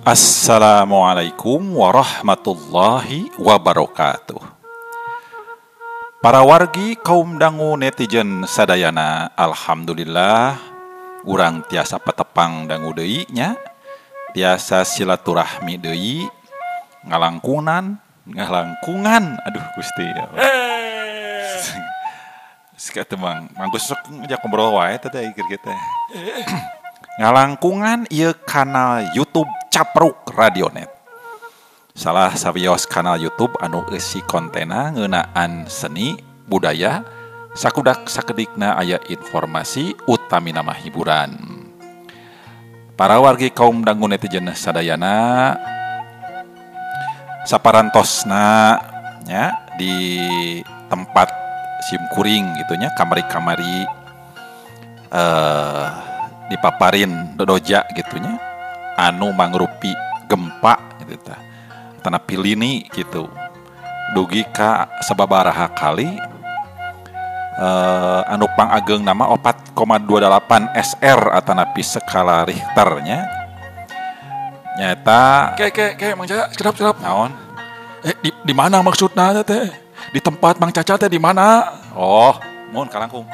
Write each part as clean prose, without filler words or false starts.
Assalamualaikum warahmatullahi wabarakatuh. Para wargi kaum dangu netizen sadayana, alhamdulillah urang tiasa patepang dangu deui nya, tiasa silaturahmi deui, ngalangkungan, aduh Gusti ya. Siga teu mang manggus sok ngajak ngobrol wae teh keur kieu teh. Ngalangkungan ieu kanal YouTube Capruk Radionet. Salah sawios kanal YouTube anu eusi kontena ngeunaan seni, budaya, sakudak sakedikna aya informasi utamina mah hiburan. Para wargi kaum dangu netizen sadayana saparantosna nya di tempat simkuring gitu nya, kamari-kamari dipaparin dodoja gitunya anu mangrupi gempa gitu tah tanah pilini gitu dugi ka sababaraha kali anu pangageng nama 4,28 SR atanapi skala Richter nya nyaeta ke Mang Caca sedap naon di mana maksudna teh di tempat Mang Caca teh di mana? Oh, mohon kalangkung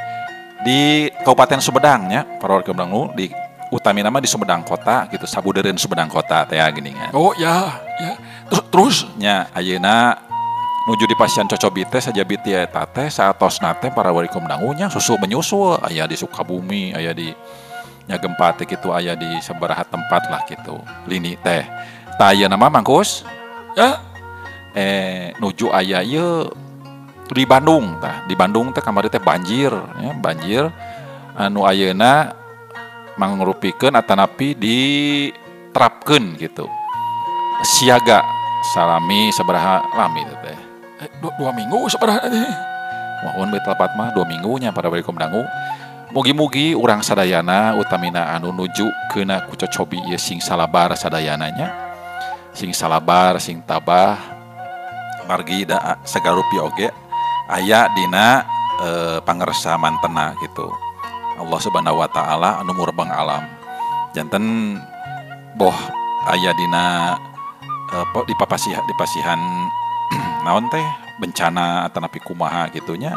di Kabupaten Sumedang nya, para warga Sumedang di utami nama di Sumedang Kota gitu, sabudeureun Sumedang Kota teh geuningan. Oh ya, ya. Terus nya ayeuna nuju di pasian cocobi teh sajabi ti eta teh saatosna teh para warga Sumedang nya susul menyusul aya di Sukabumi, aya di nya gempa teh kitu, aya di sabaraha tempat lah gitu. Lini teh. Tah ayeuna mah Mangkus ya nuju aya ieu di Bandung tah, di Bandung teh kamari teh banjir ya, banjir anu ayeuna mangrupikeun atanapi diterapkeun gitu. Siaga salami sabaraha lami teh. 2 minggu sabaraha teh. Mohon bae telepat mah 2 minggunya para barikum dangu. Mugi-mugi urang sadayana utamina anu nuju keuna ku cocobi ieu sing salabar sadayananya. Sing salabar, sing tabah. Margi da sagarupi oge aya dina pangersa mantena gitu. Allah Subhanahu wa taala anu murbeng alam. Janten boh aya dina di dipasihan naon teh bencana atanapi kumaha gitunya.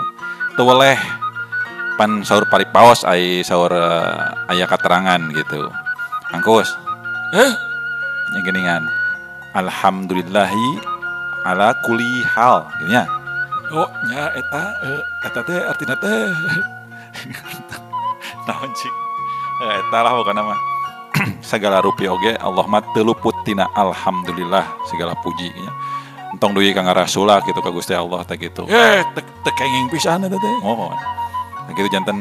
Teu weleh pan saur paripaos ai saur aya katerangan gitu. Angkus. Nya geuningan. Alhamdulillahi ala kulli hal gitu nya. Oh nya eta eta teh artina teh naon cik eta lah pokona mah segala rupi oge Allah mah teu luput tina alhamdulillah segala puji nya. Entong deui ka ngarasula kitu ka Gusti Allah teh kitu. Teu kenging pisan eta teh. Oh. Nah, kitu janten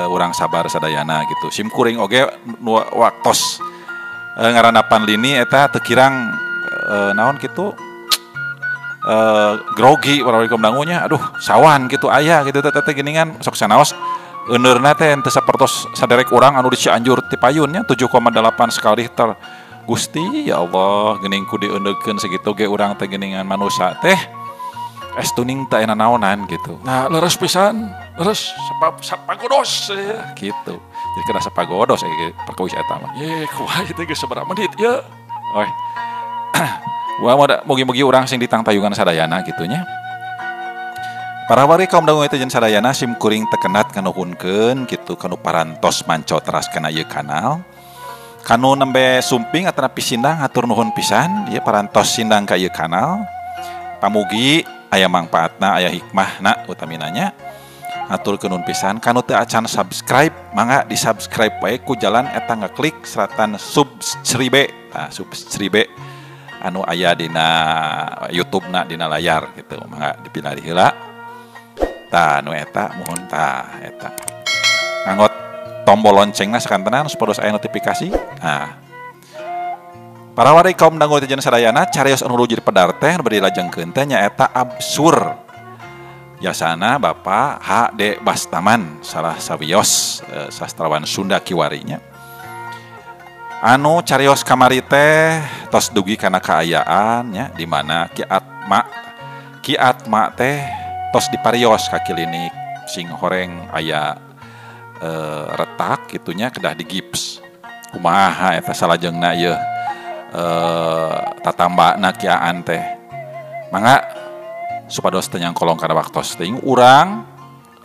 urang sabar sadayana gitu. Sim kuring oge nu waktos ngaranapan lini eta teu kirang naon kitu grogi warahmatullahi dangunya, aduh sawan gitu aya gitu teh teh geuningan sok sanaos euneurna teh henteu sapertos saderek urang anu di Cianjur ti payun nya 7,8 skala Richter. Gusti ya Allah geuning ku dieundeukkeun sakitu ge urang teh geuningan manusa teh es tuning teh naonan gitu. Nah leres pisan, leres sebab sapagodos nah, gitu. Jadi kena sapagodos perkawis eta mah. Ye kumaha teh geus sabaraha menit ye. Oy. Wah, mugi-mugi urang sing ditangtayungan sadayana gitunya. Para wari kaum dangu netizen sadayana sim kuring tekenat nganuhunkeun kitu kanu parantos manco teras kana ieu kanal. Kanu nembe sumping atanapi sindang hatur nuhun pisan ieu parantos sindang ka ieu kanal. Pamugi aya mangpaatna, aya hikmahna utaminanya. Hatur nuhun pisan kanu teu acan subscribe mangga di subscribe wae ku jalan eta ngeklik seratan subscribe. Tah subscribe anu aya dina YouTube na dina layar gitu mangga dipilih heula. Tah nu eta muhun tah eta. Nganggo tombol loncengna sakantenan supados aya notifikasi. Nah. Para wargi kaum dangu netizen sadayana carios anu nuju dipedar teh nu bade dilajengkeun teh nyaeta Absur. Jasana Bapak H.D. Bastaman salah sawios sastrawan Sunda kiwarinya. Anu carios kamari teh tos dugi kana kaayaan nya di mana Ki Atma teh tos diparios ka klinik sing horeng aya retak kitunya kedah digips. Kumaha eta salajengna ieu tatambana Ki Aan teh. Mangga supados teu nyangkolong kana waktos teuing urang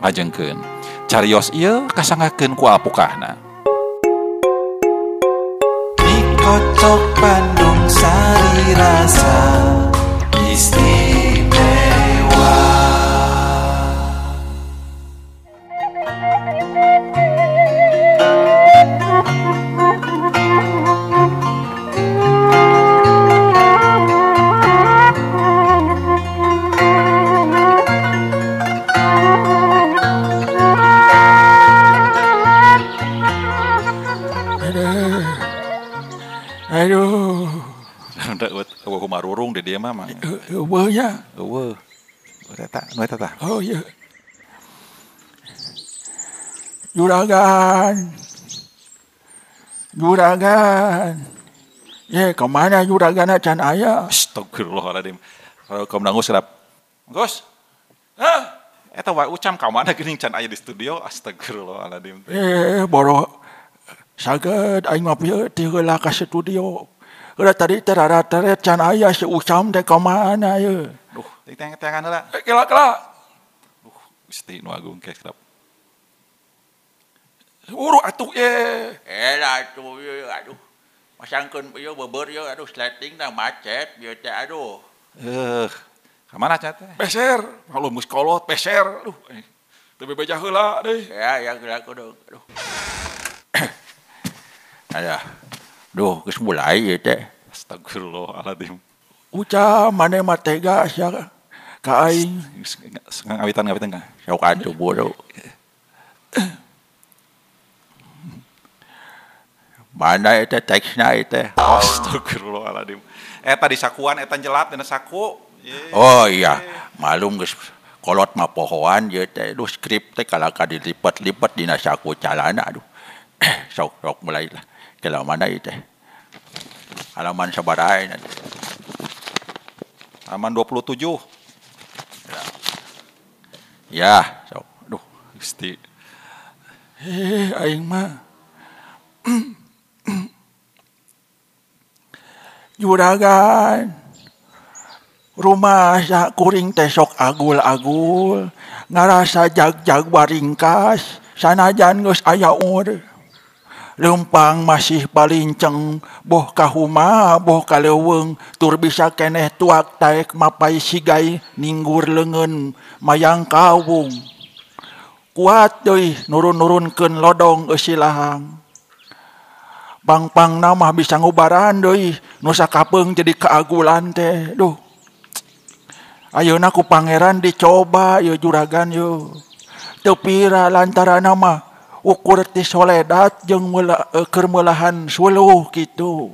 lajengkeun. Carios ieu kasanggakeun ku alpukahna. Kocok Bandung sari rasa istimewa. Aduh. Eueuh kumarurung di dieu mah mah. Eueuh nya. Eueuh. Eta nu eta tah. Oh iya. Juragan. Juragan. Ye, kemana juragan can aya? Astagfirullahaladzim. Kalau kaum dangu serap. Gus. Hah? Eta wae Ucam ka mana geuning can aya di studio? Astagfirullahaladzim. Boro saged aing mah pieu ti heula ka studio. Heula tadi teh rara-teret can aya si Ucam teh ka mana ye. Duh, teng-tengan heula. Kela-kela. Duh, Gusti nu agung ke serap. Uru atuh ye. Lah atuh ye aduh. Masangkeun ieu beber ye aduh sleting dah macet ieu teh aduh. Ka mana nya teh? Peser, kalau geus kolot peser aduh. Teu bebeja heula deui. Ya, ya geura kudu. Aduh. Alah. Duh, geus mulai ieu teh. Astagfirullahaladzim. Ucam mane mah tega sia ka aing. Ngawitan-ngawitan ka. Sok atuh buru. Mana eta teksna eta? Astagfirullahaladzim. Eta di sakuan eta jelat dina saku. Oh iya, malum geus kolot mah pohoan ieu teh. Duh skrip teh kalaka dilipet-lipet dina saku calana aduh. Sok sok mulai lah. Kela mana ieu teh? Halaman sabaraha nanti? Halaman 27. Ya, sok. Duh, Gusti. Aing mah. Juragan. Rumah kuring teh sok agul-agul, ngarasa jag-jag waringkas, sanajan geus aya umur. Lempang masih palinceng, boh kahuma, boh kaleuweung, tur bisa keneh tuak taek mapai sigai ninggur leungeun mayang kawung. Kuat deui nurun-nurunkeun lodong eusi lahang. Pang-pangna mah bisa ngubaran deui, nu sakapeung jadi keagulan teh. Duh. Ayeuna ku pangeran dicoba ieu juragan yeuh. Teu pira lantaran mah ukur ti soledat jeung keur meulahan suluh kitu.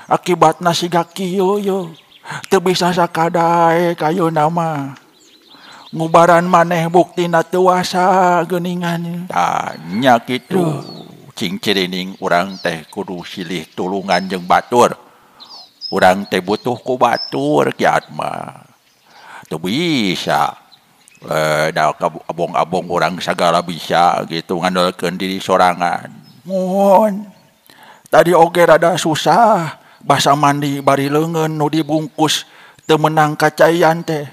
Akibatna siga kieu yeuh. Teu bisa sakadae kayeuna mah. Ngubaran maneh buktina teu wasa geuningan. Tah nya kitu. Cing cirining urang teh kudu silih tulungan jeung batur. Urang teh butuh ku batur Ki Atma. Teu bisa. Da abong-abong urang sagala bisa gitu ngandalkeun diri sorangan. Mohon. Tadi oge rada susah basa mandi bari leungeun nu dibungkus teu meunang kacaian teh.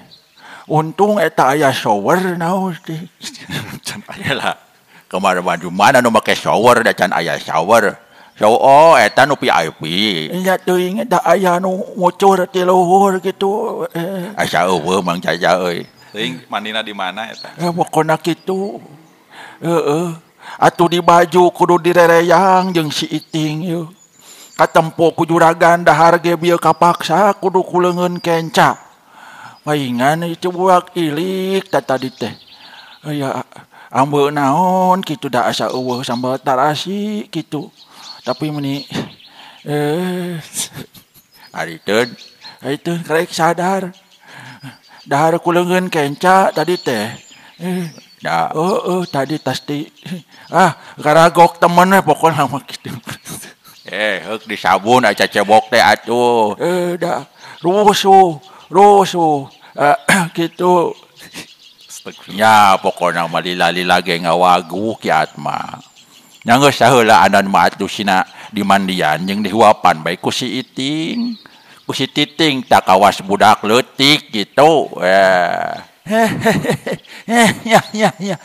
Untung eta aya shower naon teh. Can aya lah. Kemarin maju mana nu make shower da can aya shower. So oh eta nu VIP. Nya teuing eta aya nu ngucur ti luhur kitu. Asa eueuh Mang Caca euy. Teuing mandina di mana eta? Pokona kitu. Heeh. Atuh di baju kudu direreyang jeung si Iting yeuh. Katempo ku juragan dahar ge bieu kapaksa kudu ku leungeun kenca. Paingan itu buak ilik tadi teh. Ya ambeuk naon kitu da asa eueuh sambal tarasi kitu. Tapi meni ari teu itu karek sadar. Dahar ku leungeun kenca tadi teh. Da oh tadi pasti karagok temen we pokona mah kitu. Heuk disabun aca cebok teh atuh. Da rusuh kitu. Nya pokona mah lila-lila ge ngawagu Ki Atma. Nya geus saheula anan mah atuh sina dimandian jeung dihuapan bae ku si Iting. Ku si Titing tak kawas budak leutik gitu. Ya ya ya.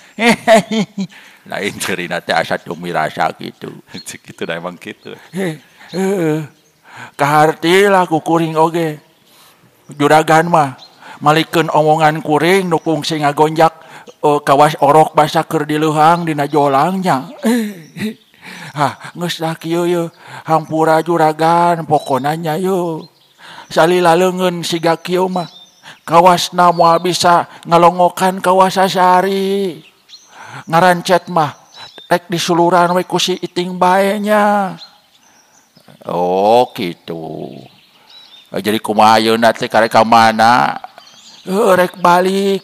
Lain cerina teh asa teu mirasa kitu. Kitu da emang kitu. Kaharti lah ku kuring oge. Juragan mah malikeun omongan kuring nu kungsi ngagonjak kawas orok basa keur di leuhang dina jolangnya. Hah, geus lah kieu ye. Hampura juragan pokona nya ye. Salila leungeun siga kieu mah. Kawasna moal bisa ngalongokan kawasa sari. Ngarancet mah rek disuluran we ku si Iting bae nya. Oh kitu. Jadi kumaha ayeuna teh karek ka mana? Rek balik.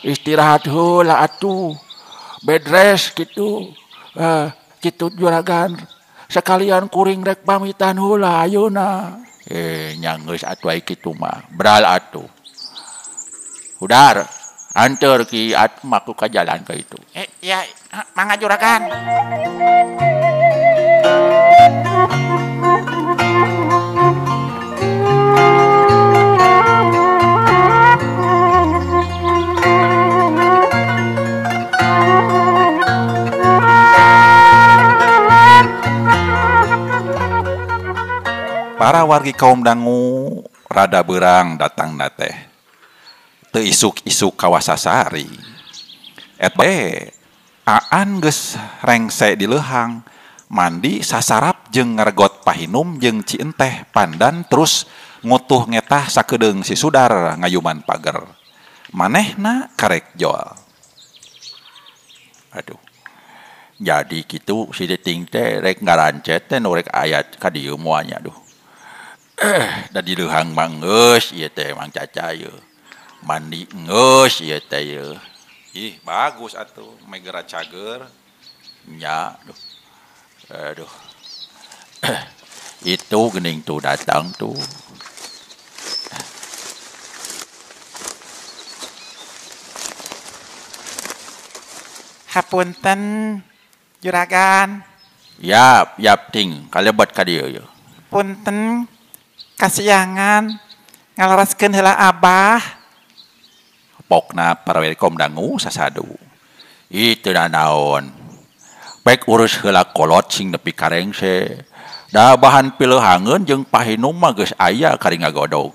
Istirahat heula atuh. Bed rest kitu. Kitu juragan. Sekalian kuring rek pamitan heula ayeuna. Nya geus atuh ai kitu mah. Beral atuh. Hudar, anteur Ki Atma ku ka jalan ka itu. Ya, mangga juragan. Para wargi kaum dangu rada berang datang na teh. Teu isuk-isuk kawasasari. Et bae Aan geus rengse di leuhang, mandi sasarap jeung ngargot pahinum jeung cienteh pandan terus ngutuh ngetah sakedeung si Sudar ngayuman pager. Manehna karek jol. Aduh. Jadi kitu si Titing teh rek ngarancet teh nu rek ayat ka dieu moal nya duh. Da di leuhang mah geus ieu teh Mang Caca ieu. Mandi geus ieu teh ieu. Ih, bagus atuh, megera cager. Nya duh. Aduh. Itu geuning tuh datang tuh. Hapunten juragan. Yap, yap ting, kalebet ka dieu ieu. Punten kasiangan ngalaraskeun heula abah. Pokna para welkom dangu sasadu. Itu naon. Pek urus heula kolot sing nepi ka rengse. Da bahan pileuhangeun jeung pahinum mah geus aya kari ngagodog.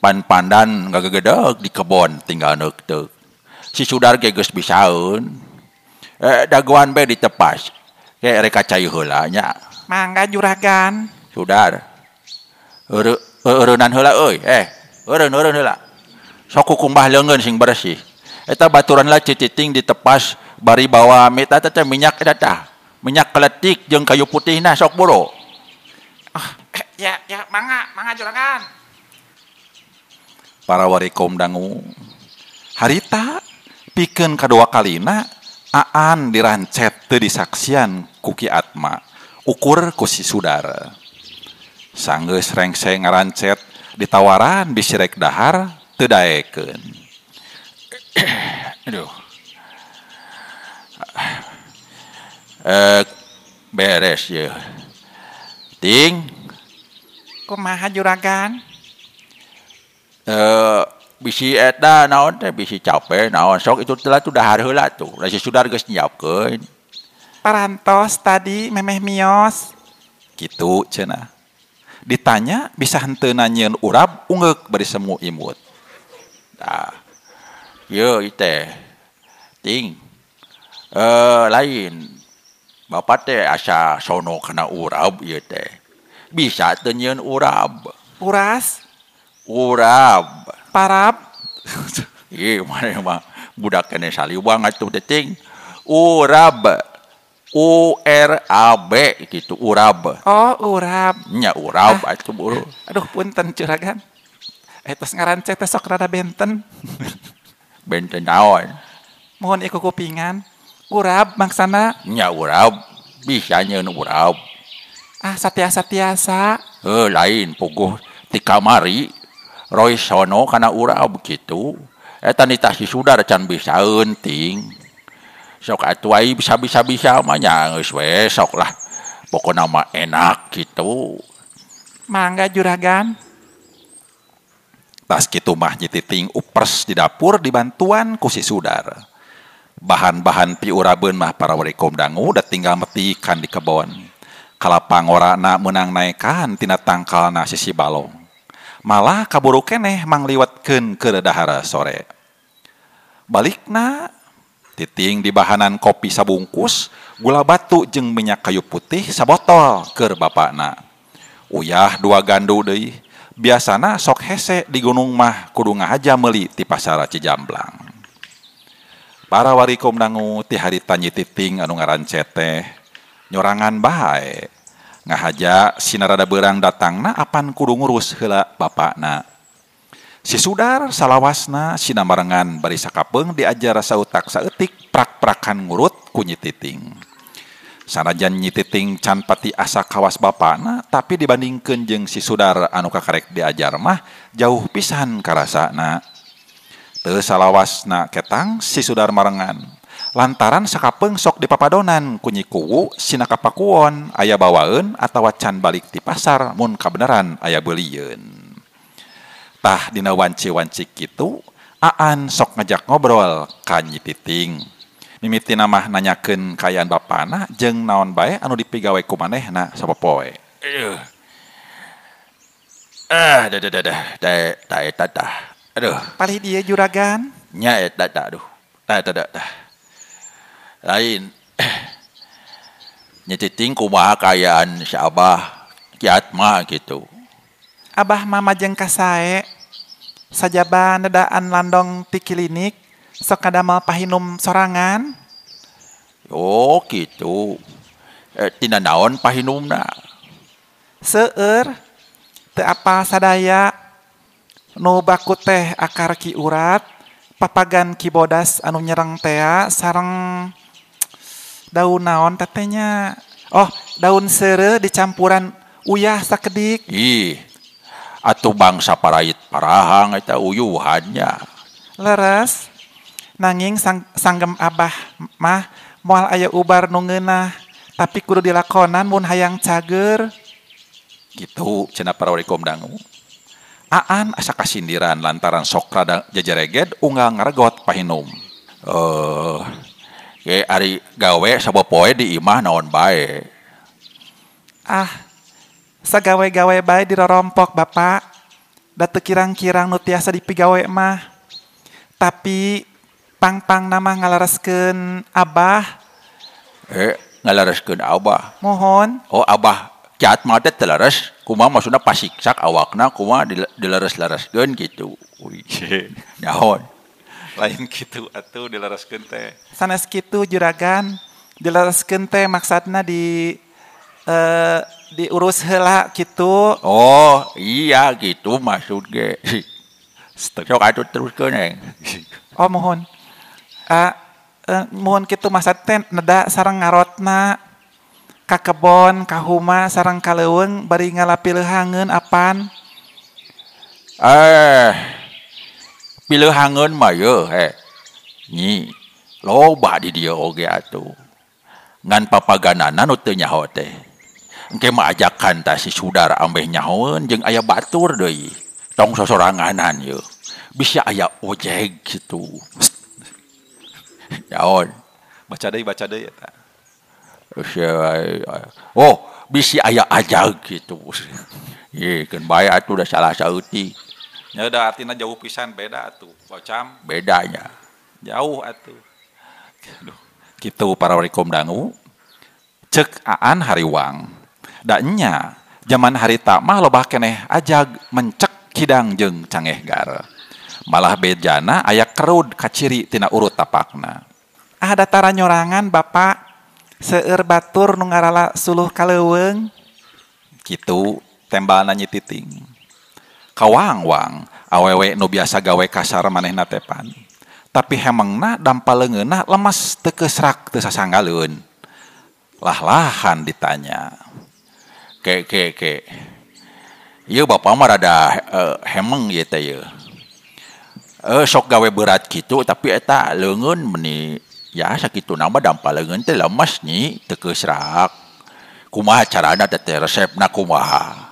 Pan-pandan ngagegedeg di kebon tinggal neukteuk. Si Sudar ge geus bisaeun. Dagoan bae ditepas. Ke rek cai heula nya. Mangga juragan. Sudar. Eureunnan heula euy. Eureun heula. Sok kukumbah leungeun sing bersih. Eta baturan lah cititing ditepas bari bawa mita teh minyak eta tah. Minyak keletik jeung kayu putihna sok boro. Ya ya mangga juragan. Para warikom dangu. Harita pikeun kadua kalina Aan dirancet teu disaksian ku Ki Atma. Ukur ku si Sudar. Sanggeus rengse ngarancet ditawaran bisi rek dahar teu daekeun. Aduh. Beres ye. Ting. Kumaha juragan? Bisi eta naon teh bisi capek naon sok itu telah tuh dahar heula tuh. Da si Sudar geus nyiapkeun. Parantos tadi memeh mios. Kitu cenah. Ditanya bisa henteu nyieun urab ungeuk bari semu imut. Tah. Ieu teh. Ting. Lain. Bapak teh asa sono kana urab ieu teh. Bisa teu nyieun urab. Uras? Urab. Parab. Ih, mana mah Budak keneh saliwang atuh teh urab. U R A B gitu urab. Oh, urab. Nya urab atuh buru. Aduh punten juragan. Tos ngarancet teh sok rada benten. Benten naon? Mohon iku kupingan. Urab maksana? Nya urab. Bisa nyeun urab. Ah, satiasa-tiasa. Heuh, lain puguh ti kamari Roy sono kana urab kitu. Eta nitah si Sudar can bisaeun ting. Sok atuh ai bisa-bisa mah nya geus we sok lah. Pokona mah enak kitu. Mangga juragan. Tas kitu mah Nyi Titing upers di dapur dibantuan ku si Sudar. Bahan-bahan piurabeun mah para warikom dangu da tinggal metikan di kebon. Kalapa ngorana meunang naekan tina tangkalna sisi balong. Malah kaburu keneh mangliwatkeun keur dahara sore. Balikna Titing dibahanan kopi sabungkus, gula batu jeung minyak kayu putih sabotol keur bapakna. Uyah 2 gandu deui. Biasana sok hese di gunung mah kudu ngahaja meuli ti pasar Cijamblang. Para warikom dangu ti harita Nyi Titing anu ngarancet teh nyorangan bae. Ngahaja sina rada beurang datangna apan kudu ngurus heula bapakna. Si Sudar salawasna sina marengan bari sakapeung diajar sautak saeutik prak-prakan ngurut ku Nyi Titing. Sanajan Nyi Titing can pati asa kawas bapakna, tapi dibandingkeun jeung si Sudar anu kakarek diajar mah jauh pisan karasana. Teu salawasna ketang si Sudar marengan. Lantaran sakapeung sok dipapadonan ku Nyi Kuwu sina kapakuon aya bawaeun atawa can balik ti pasar mun kabeneran aya beulieun. Tah dina wanci-wanci kitu Aan sok ngajak ngobrol ka Nyi Titing. Mimitina mah nanyakeun kaayaan bapana jeung naon bae anu dipigawe ku manehna sapopoe. Dah dah dah dah eta tah. Aduh. Palih dieu juragan. Nya eta tah aduh. Tah eta tah. Lain. Nyi Titing kumaha kaayaan si Abah kiat mah kitu. Abah mama jeung kasae sajaba nedaan landong ti klinik sok kadamal pahinum sorangan. Oh gitu. Tina naon pahinumna? Seueur teu apal sadaya. Nu baku teh akar ki urat, papagan ki bodas anu nyereng tea sareng daun naon tetehnya. Oh, daun seureuh dicampuran uyah sakedik. Ih. Atuh bangsa parait parahang eta uyuhannya. Leres. Nanging sanggem abah mah moal aya ubar nu ngeunah, tapi kudu dilakonan mun hayang cager. Kitu cenah para warikom dangu. Aan asa kasindiran lantaran sok rada jajareged unggal ngaregot pahinum. Ge ari gawe sapopoe di imah naon bae. Ah, sagawe-gawe bae dirorompok bapak. Da teu kirang-kirang nu tiasa dipigawe mah. Tapi pang-pang nama ngalareskeun abah. Ngalareskeun abah. Mohon. Oh, abah kiat mah teh teu leres, kumaha maksudna pasiksak awakna kumaha dileres-lereskeun kitu. Naon? Lain kitu atuh dilereskeun teh. Sanes kitu juragan, dilereskeun teh maksudna di diurus heula kitu. Oh, iya gitu maksud ge. Sok atuh teruskeun eh. Oh, mohon. Mohon kitu maksud teh neda sareng ngarotna ka kebon, ka huma sareng ka leuweung bari ngalapilehangeun apan. Pileuhangeun mah yeuh Nyi, loba di dieu oge atuh. Ngan papaganana nu teu nyaho teh. Engke mah ajakan tah si Sudar ambeh nyahoeun jeung aya batur deui. Tong sosoranganan yeuh. Bisa aya ojek kitu. Naon? Baca deui eta. Oh, bisi aya ajag kitu. Ye, keun bae atuh da salah saeutik. Nya da artina jauh pisan beda atuh. Bocam bedanya. Jauh atuh. Aduh, kitu para warikom dangu. Cek Aan hariwang. Da nya zaman harita mah loba keneh ajag mencek kidang jeung cangehgar. Malah bejana aya kerud kaciri tina urut tapakna. Ah datara nyorangan Bapak, seueur batur nu ngarala suluh ka leuweung. Kitu tembalna Nyi Titing. Kawangwang awewe nu biasa gawe kasar manehna tepan. Tapi hemengna dampa leungeunna lemes teu keusrak teu sasanggaleun. Lah-lahan ditanya. Ke ke ke. Ieu bapak mah rada hemeng ieu teh ieu. Sok gawe berat kitu tapi eta leungeun meni ya sakituna mah dampa leungeun teh lemes nyi teu keusrak. Kumaha carana teh resepna kumaha?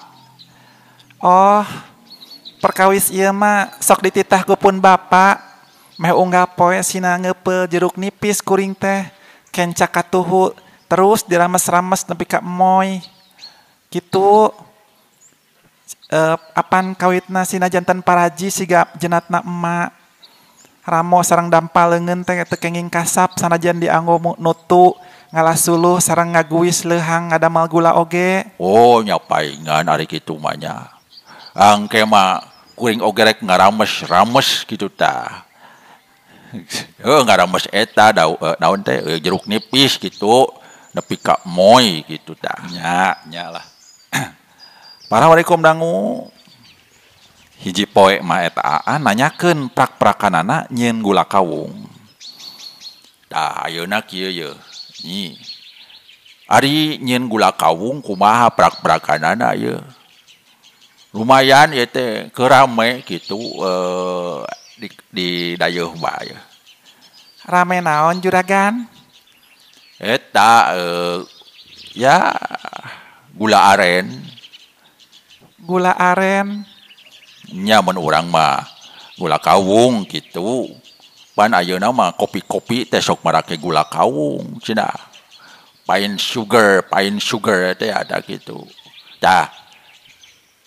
Oh, perkawis ieu mah sok dititah ku pun bapak. Meh unggal poe sina ngeupeul jeruk nipis kuring teh kenca katuhu terus dirames-rames nepi ka emoy. Kitu apan kawitna sina janten paraji siga jenatna emak. Ramo sareng dampa leungeun teh teu kenging kasap sanajan dianggo nutu ngalasuluh sareng ngaguis leuhang ngadamal gula oge. Oh nya paingan ari kitu mah nya. Angke mah kuring oge rek ngarames-rames kitu tah. Ngarames eta daun teh jeruk nipis kitu nepi ka moy kitu tah. Nya nya lah. Para warikum dangu. Hiji poe mah eta Aan nanyakeun prak-prakanana nyieun gula kawung. Tah ayeuna kieu ye. Nyi. Ari nyieun gula kawung kumaha prak-prakanana ye? Lumayan ieu teh keur rame kitu di dayeuh mah ye. Rame naon juragan? Eta ya gula aren. Gula aren? Nya mun urang mah gula kawung kitu. Pan ayeuna mah kopi-kopi teh sok marake gula kawung cenah. Pine sugar teh ada kitu. Tah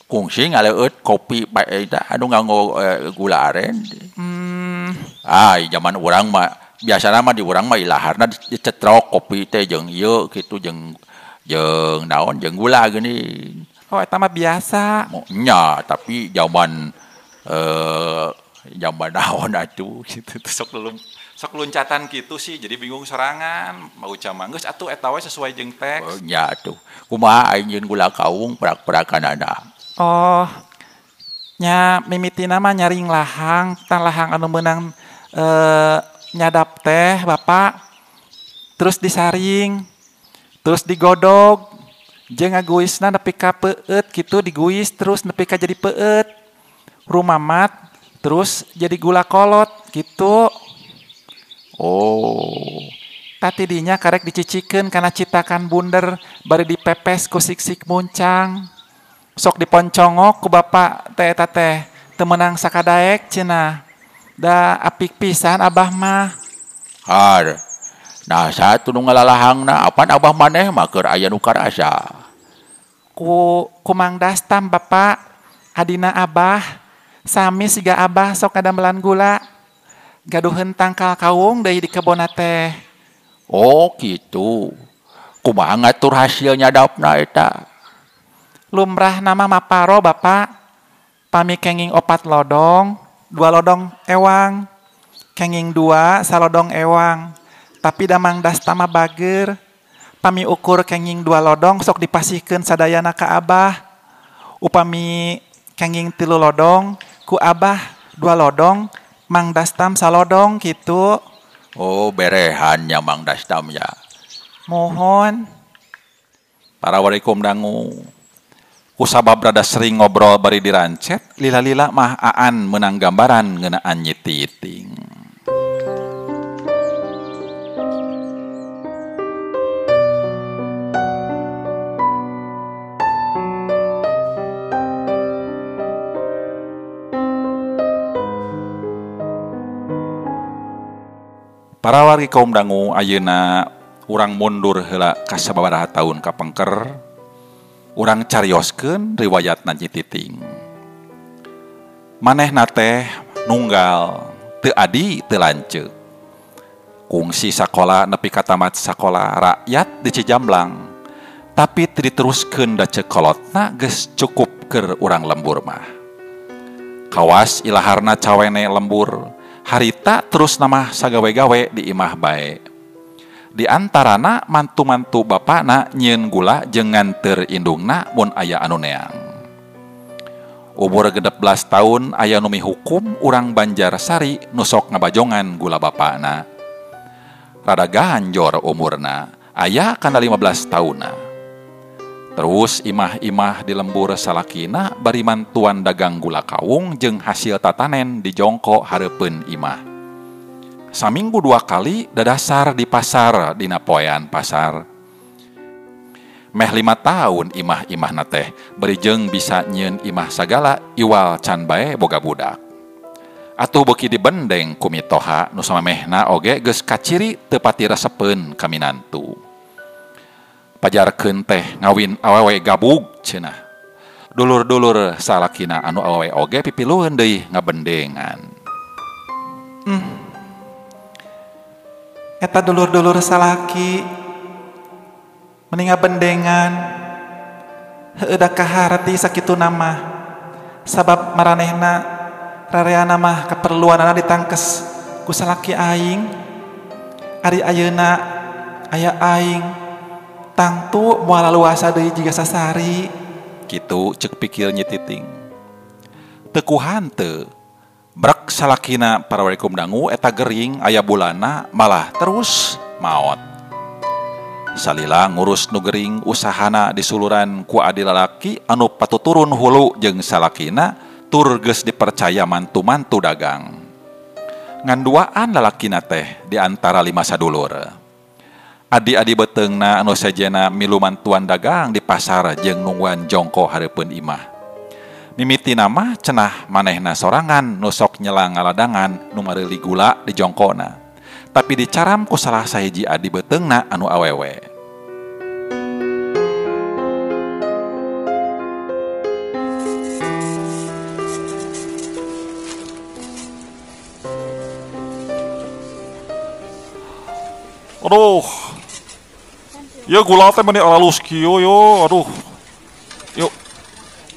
kungsi ngaleueut kopi eta anu nganggo gula aren. Ah, zaman urang mah biasana mah di urang mah ilaharna dicetrok kopi teh jeung ieu kitu jeung jeung naon jeung gula geuning. Oh, eta mah biasa. Nya, tapi zaman zaman naon atuh kitu sok loncatan kitu sih jadi bingung sorangan. Mau camang geus atuh eta we sesuai jeung teks. Oh, nya atuh. Kumaha aing nyieun gula kawung prak-prakanana? Oh, nya mimitina mah nyaring lahang, tah lahang anu meunang nyadap teh Bapak. Terus disaring, terus digodog, jeung ngaguisna nepi ka peueut kitu diguis terus nepi ka jadi peueut. Rumamat terus jadi gula kolot kitu. Oh, tah tidinya karek dicicikeun kana citakan bunder bari dipepes ku sik-sik muncang. Sok diponcongok ku bapak teh eta teh teu meunang sakadaek cenah. Da apik pisan abah mah. Har. Nah, satu nu ngalalahangna apan abah maneh mah keur aya nu karasa. Ku Mang Dastam bapak, adina abah sami siga abah sok ngadamelan gula. Gaduheun tangkal kawung deui di kebonna teh. Oh, kitu. Kumaha ngatur hasil nyadapna eta? Lumrah nama maparo bapak, pami kenging 4 lodong, 2 lodong ewang, kenging 2 salodong ewang. Tapi damang dastama bager, pami ukur kenging 2 lodong sok dipasihkeun sadayana ka abah. Upami kenging 3 lodong, ku abah 2 lodong, Mang Dastam salodong kitu. Oh, berehan nya Mang Dastam ya. Mohon. Para warikum dangu. Kusabab rada sering ngobrol bari dirancet, lila-lila mah Aan menang gambaran ngeunaan Nyi Titing. Para wargi kaum dangu ayeuna urang mundur heula ka sababaraha taun kapengker. Urang carioskeun riwayatna Nyi Titing. Manehna teh nunggal, teu adi teu lanceuk. Kungsi sakola nepi ka tamat sakola rakyat di Cijamblang. Tapi teu diteruskeun da ceuk kolotna geus cukup keur urang lembur mah. Kawas ilaharna cawene lembur, harita terus namah sagawe-gawe di imah bae. Di antarana mantu-mantu bapana nyieun gula jeung nganteur indungna mun aya anu neang. Umur 16 tahun aya nu mihukum urang Banjarsari nu sok ngabajongan gula bapana. Rada ganjor umurna, aya kana 15 taunna. Terus imah-imah di lembur salakina bari mantuan dagang gula kawung jeung hasil tatanen di jongko hareupeun imah. Saminggu 2 kali dadasar di pasar dina poean pasar. Meh 5 tahun imah-imahna teh bari jeung bisa nyieun imah sagala iwal can bae boga budak. Atuh beuki dibendeng ku mitoha nu samamehna oge geus kaciri teu pati resepeun ka minantu. Pajarkeun teh ngawin awewe gabug cenah. Dulur-dulur salakina anu awewe oge pipilueun deui ngabendengan. Eta dulur-dulur salaki mending ngabendengan. Heueuh da kaharti sakitu nama. Sabab maranehna rareana mah kaperluanana ditangkes ku salaki aing. Ari ayeuna aya aing tangtu moal laluasa deui jiga sasari. Kitu ceuk pikir Nyi Titing. Teu ku hanteu brek salakina parawaraikum dangu eta gering aya bulana malah terus maot. Salila ngurus nu gering usahana disuluran ku adi lalaki anu patuturun hulu jeung salakina tur geus dipercaya mantu-mantu dagang. Ngan duaan lalakina teh di antara 5 sadulur. Adi-adi beteungna anu sejena milu mantuan dagang di pasar jeung nungguan jongko hareupeun imah. Mimiti nama cenah manehna sorangan nu sok nyelang ngaladangan nu mareuli gula di jongkona. Tapi dicaram ku salah sahiji adi beteungna anu awewe. Aduh. Ya gula teh meni alus kieu yo, aduh. Yuk.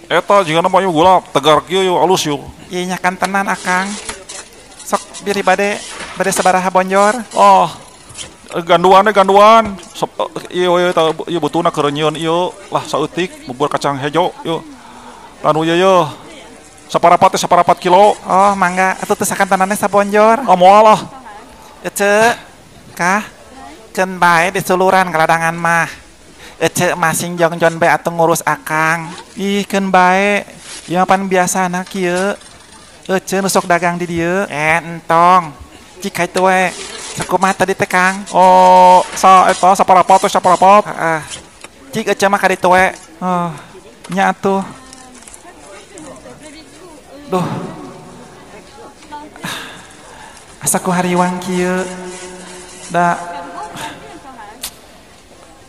Eta jigana mah gula tegar kieu yo alus yo. Ieu nya kantenan akang. Sok biri bade sabaraha bonjor? Oh. Ganduan teh ganduan. Ieu ieu eta ieu butuhna keur nyieun ieu lah saeutik bubur kacang hejo yo. Anu ieu ye. Saparapat teh saparapat kilo. Oh, mangga atuh teh sakantenanna sabonjor. Ah moal lah. Ece kah? Keun bae disuluran kaladangan mah. Ece masing jongjon bae atuh ngurus akang. Ih keun bae. Ieu pan biasana kieu. Ece nu sok dagang di dieu. Entong. Cik kitu we. Sakumaha tadi teh Kang? Oh, sa eta saparapat teh saparapat. Heeh. Cik ece mah ka ditu we. Oh, nya atuh. Duh. Asa ku hariwang kieu. Da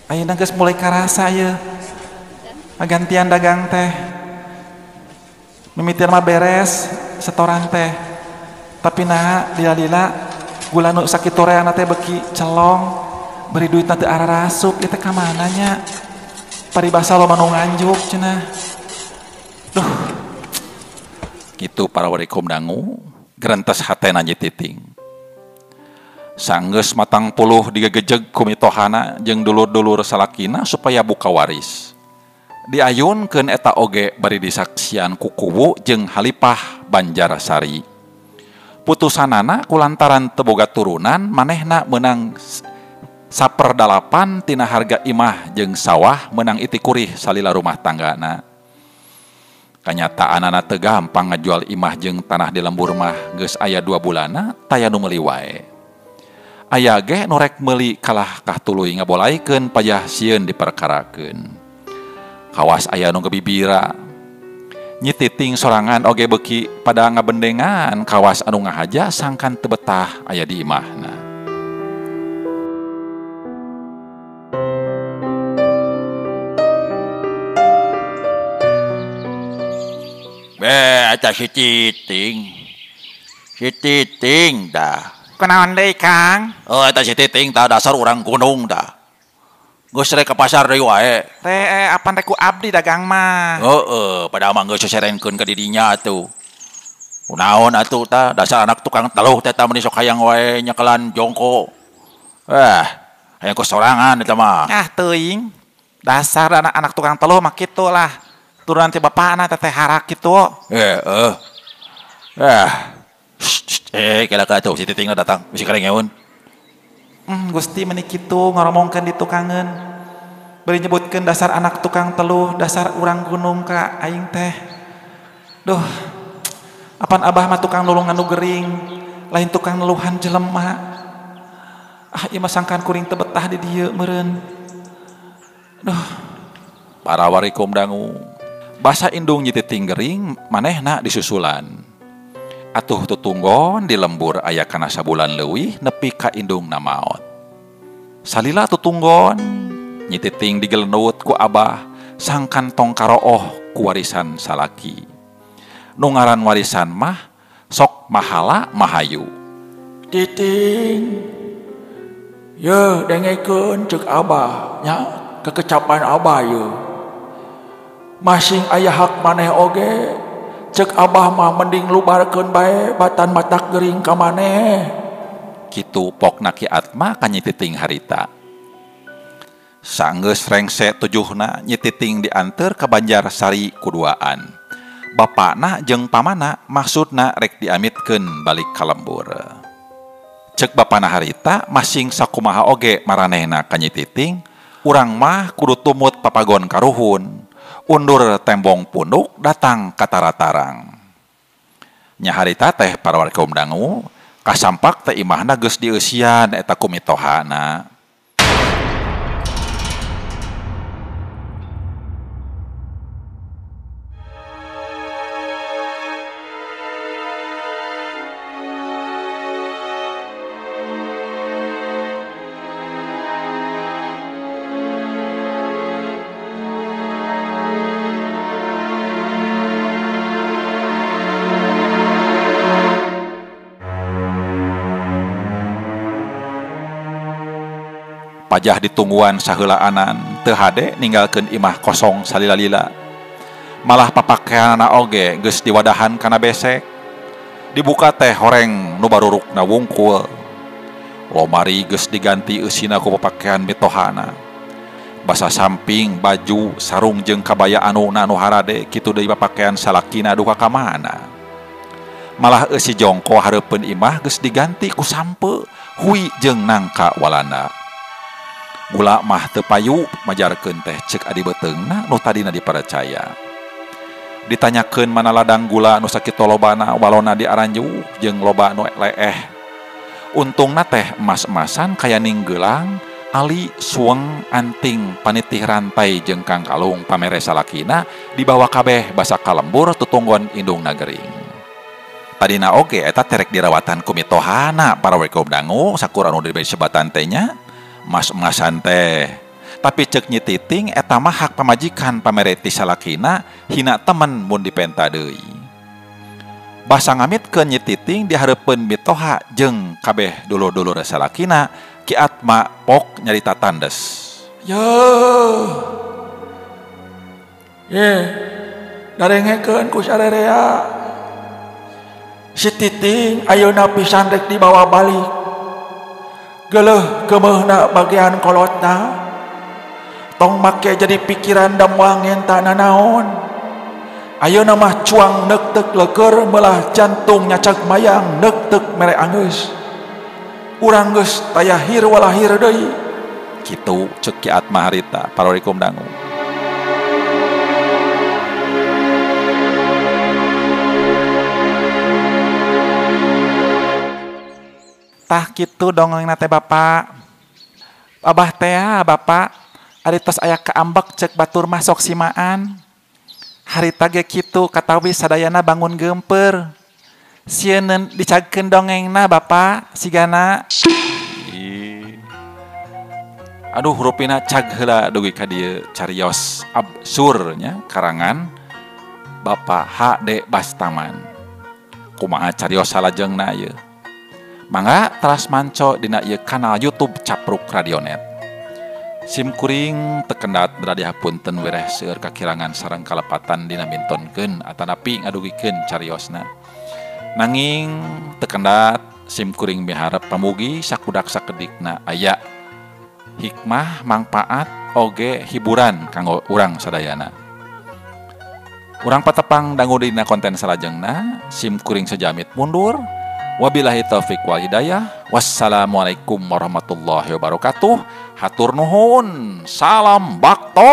ayeuna geus mulai karasa ieu. Gantian dagang teh. Mimitian mah beres setoran teh. Tapi nah lila-lila gula nu sakitu reana teh beuki celong, beri duitna teu ararasup ieu teh ka mana nya? Paribasa loba nu nganjuk cenah. Duh. Kitu parawaraikum dangu, gerentes hatena Nyi Titing. Sanggeus matang puluh digegejeg ku mitohana jeung dulur-dulur salakina supaya buka waris. Diayunkeun eta oge bari disaksian ku kuwu jeung Halipah Banjarsari. Putusanana kulantaran teu boga turunan manehna meunang 1/8 tina harga imah jeung sawah meunang itikurih salila rumah tanggana. Kanyataanana teu gampang ngajual imah jeung tanah di lembur mah geus aya 2 bulanna taya nu meuli wae. Aya ge nu rek meuli kalah kah tuluy ngabolaikeun payah sieun diperkarakeun. Kawas aya nu gebibira. Nyi Titing sorangan oge beuki pada ngabendengan kawas anu ngahaja sangkan teu betah aya di imahna. Be eta si Titing. Si Titing dah. Kunaon deui Kang? Oh eta si Titing tah dasar urang gunung dah. Geus rek ka pasar deui wae. Teh apan rek ku abdi dagang mah. Heeh, padahal mah geus seserenkeun ka didinya atuh. Kunaon atuh tah dasar anak tukang teluh teh tah meuni sok hayang wae nyekelan jongko. Hayang ku sorangan eta mah. Ah teuing. Dasar anak-anak tukang teluh mah kitu lah. Turunan ti bapana teh harak kitu. Kela ka atuh si Titing datang bisi karengeun. Gusti meuni kitu ngoromongkeun di tukangeun. Bari nyebutkeun dasar anak tukang teluh, dasar urang gunung ka aing teh. Duh. Apan abah mah tukang nulungan nu gering, lain tukang neluhan jelema. Ah ieu mah sangkan kuring teu betah di dieu meureun. Duh. Para warikum dangu. Basa indung Nyi Titing gering manehna disusulan. Atuh tutunggon di lembur aya kana sabulan leuwih nepi ka indungna maot. Salila tutunggon Nyi Titing digelenut ku abah sangkan tong karooh ku warisan salaki. Nu ngaran warisan mah sok mahala mahayu. Titing ye dengekeun ceuk abah nya kekecapan abah ye. Masing aya hak maneh oge ceuk abah mah mending lubarkeun bae batan matak gering ka maneh. Kitu pokna Ki Atma ka Nyi Titing harita. Sanggeus rengse tujuhna Nyi Titing dianteur ka Banjarsari kuduaan. Bapakna jeung pamana maksudna rek diamitkeun balik ka lembur. Ceuk bapana harita masing sakumaha oge maranehna ka Nyi Titing, urang mah kudu tumut papagon karuhun, undur tembong punduk datang ka taratarang. Nya harita teh para warga dangu, kasampak teh imahna geus dieusian eta ku mitohana. Pajah ditungguan saheulaanan teu hade ninggalkeun imah kosong salila-lila. Malah papakeanana oge geus diwadahan kana besek. Dibuka teh horeng nu barurukna wungkul. Lomari geus diganti eusina ku papakean mitohana. Basa samping baju sarung jeung kabaya anuna nu harade kitu deui papakean salakina duka ka mana. Malah eusi jongko hareupeun imah geus diganti ku sampe hui jeung nangka walana. Gula mah teu payu majarkeun teh ceuk adi beuteungna nu tadina dipercaya. Ditanyakeun mana ladang gula nu sakitu lobana walona di aranju jeung loba nu leeh. Untungna teh emas-emasan kaya ninggelang, ali sueng anting panitih rantai jeung kangkalung pamere salakina dibawa kabeh basa ka lembur tutunggon indungna gering. Tadina oge eta terek dirawatan ku mitohana para wekom dangu sakur anu diberi sebatan teh nya. Mas-emasan teh. Tapi ceuk Nyi Titing eta mah hak pamajikan pamereti salakina hina temen mun dipenta deui. Basa ngamitkeun Nyi Titing di hareupeun mitoha jeung kabeh dulur-dulur salakina Ki Atma pok nyarita tandes. Yo. Ye. Darengekeun ku sarerea. Si Titing ayeuna pisan rek dibawa balik. Geleuh keumeuhna bagian kolotna. Tong make jadi pikiran damuang ngenta nanaon. Ayeuna mah cuang neuk-teuk leukeur meulah jantung nyacak mayang neuk-teuk mere anggeus. Urang geus tayahir walahir deui. Kitu ceuk Ki Atma harita parorikum dangu. Tah kitu dongengna teh Bapak. Abah teh Bapak ari tos aya kaambek ceuk batur mah sok simaan. Harita ge kitu katawi sadayana bangun geumpeur. Sieun dicagkeun dongengna Bapak sigana. Aduh rupina cag heula dugi ka dieu carios absur nya karangan Bapak HD Bastaman. Kumaha carios salajengna ieu? Mangga teras manco dina ieu kanal YouTube Capruk Radionet. Sim kuring tekendat berada hapunten wereh seueur kakirangan sareng kalepatan dina mintonkeun atanapi ngadugikeun cariosna. Nanging teu kendat sim kuring miharep pamugi sakudak sakedikna aya hikmah, mangpaat, oge hiburan kanggo urang sadayana. Urang patepang dangu dina konten salajengna, sim kuring sejamit mundur. Wabillahi taufik wal hidayah. Wassalamualaikum warahmatullahi wabarakatuh. Hatur nuhun. Salam baktos.